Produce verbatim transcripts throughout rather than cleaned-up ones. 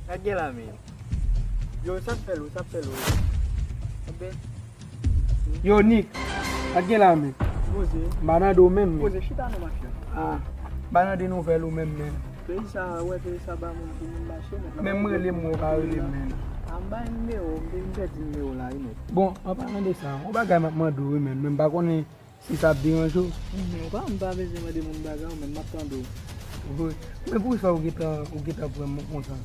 Sa k gen la menm? Yo, sa k fè lou, sa k fè lou. Yo, Nick, sa k gen la menm? Poze. M pa nan do menm, men. Poze, chita non, machè. Ah, m pa nan de nouvèl ou menm, men. Peyi sa, wè, peyi sa ba moun pou moun mache, men. Menm rele m, ou pa rele m, men. Ah, m bay nimewo, m pèdi nimewo la, wi, men. Bon, an palan de sa, yon bagay m ap mande w, wi, men, men m pa konnen si sa ap deranje w. Mhm, ou pa, m pa bezwen mande moun bagay, ou menm, m ap tande w. Wi. Men poukisa ou gentan, ou gentan pran m konsa?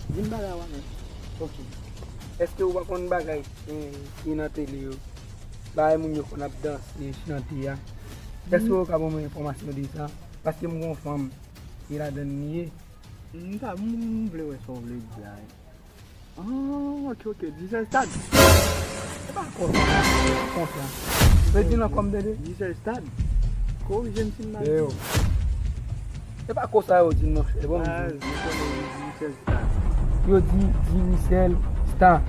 Di m bagay ou a menm. Ok. Èske ou pa konn bagay, eh, ki nan tele yo? Bagay moun yo konn ap danse, chante a. Èske ou ka ban mwen enfòmasyon de sa? Paske m gon fanm, e ladann li ye. M ta, m, m vle wè sa w vle di a. Ah, ok, ok. Diesel Stade. E pa konsa, e pa konsa. Ou di nan kòm tande? Diesel Stade. Korije m si m mal di. Yo. E pa konsa yo di l, monchè. Bon, ah, m konnen Diesel Stade. Yo di Diesel Stade.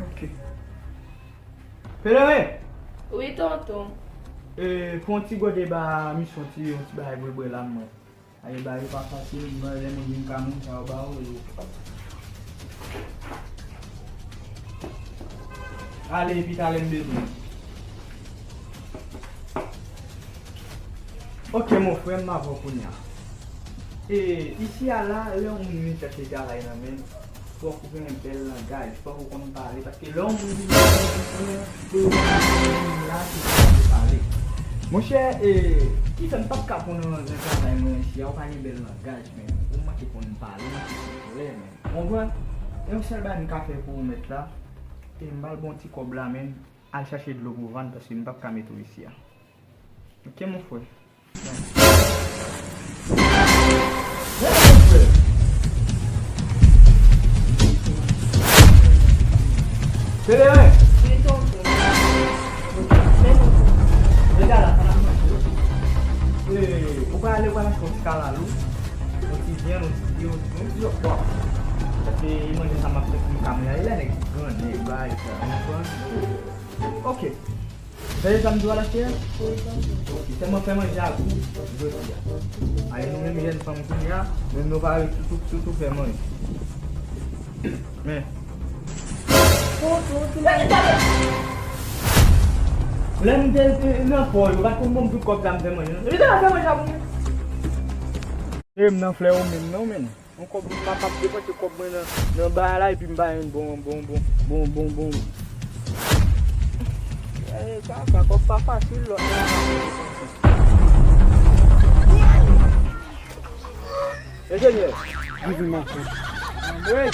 Ok. Pelerin! Wi, tonton. E, pran yon ti gode ba misyon ti, yon ti bagay pou l bwè la, mwen. Aye, ba yo pa fasil, mwen, lè moun vin ka moun, sa yo ba yo, yo. Ale, epi talè m bezwen. Ok, mon frè, m avè w kounye a. E, isi a la, lè yon moun vin chèche travay nan men l, fòk ou gen bèl langaj, fòk ou konn pale, paske lè yon moun vin pou yo konn moun la ki konn pale. Monchè, e, kifè m p ap ka pran nan, nan travay mwen isi a, ou pa gen bèl langaj, men. Ou manke konn pale, ou manke konn klè, men. Ou konprann? E yon sèl bagay m ka fè pou ou mèt la, e m pral ba w ti kòb la, men, al chache dlo pou vann, paske m p ap ka mete w isi a. Ok, mon frè. Pelerin! Wi, tonton. Wi, tonton. Rega la, sa n ap manje. Eh, ou pa ale, ou pa al achte yon ti kalalou, yon ti vyann, yon ti, yon, yon ti zòt bò. Paske e manje sa m ap fè pou m ka manje. E lè nèg grannèg, bay sa, ou konprann? Ok. Fè sa m di w a la, chè? Ok, sèlman fè manje a gou jodi a. Ay, nou menm jèn fanm kounye a, menm nou pa ret toutou, toutou fè manje. Men. Lè m te, te nan pò, yo pa t konn ban m tout kòb sa m fè manje, non. Epi te fè manje a pou mwen. E m nan flè ou menm, non, men. Yon kòb m ap ap depanse kòb mwen nan, nan bagay la, epi m pa jwenn bon, bon, bon. Eh, papa, kòb pa fasil, lòt la. Enjenyè. Anvi mache. Anmwe.